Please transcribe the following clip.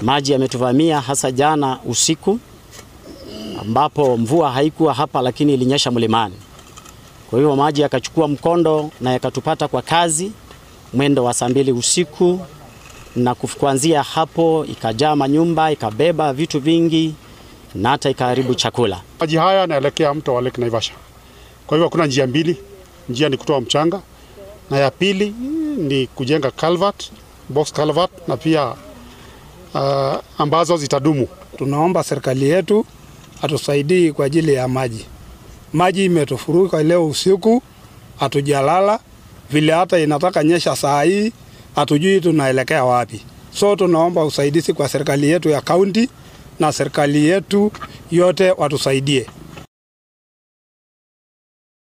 Maji yametuvamia hasa jana usiku ambapo mvua haikuwa hapa lakini ilinyesha mlimani. Kwa hivyo maji yakachukua mkondo na yakatupata kwa kazi mwendo wa saa 2 usiku, na kuanzia hapo ikajaa manyumba, ikabeba vitu vingi na hata ikaharibu chakula. Maji haya yanaelekea mto wa Lake Naivasha. Kwa hivyo kuna njia mbili, njia ni kutoa mchanga na ya pili ni kujenga culvert, box culvert na pia ambazo zitadumu. Tunaomba serikali yetu atusaidie kwa ajili ya maji. Maji imetufuruka leo usiku, hatujalala, vile hata inataka nyesha saa hii, hatujui tunaelekea wapi. So tunaomba usaidizi kwa serikali yetu ya county na serikali yetu yote watusaidie.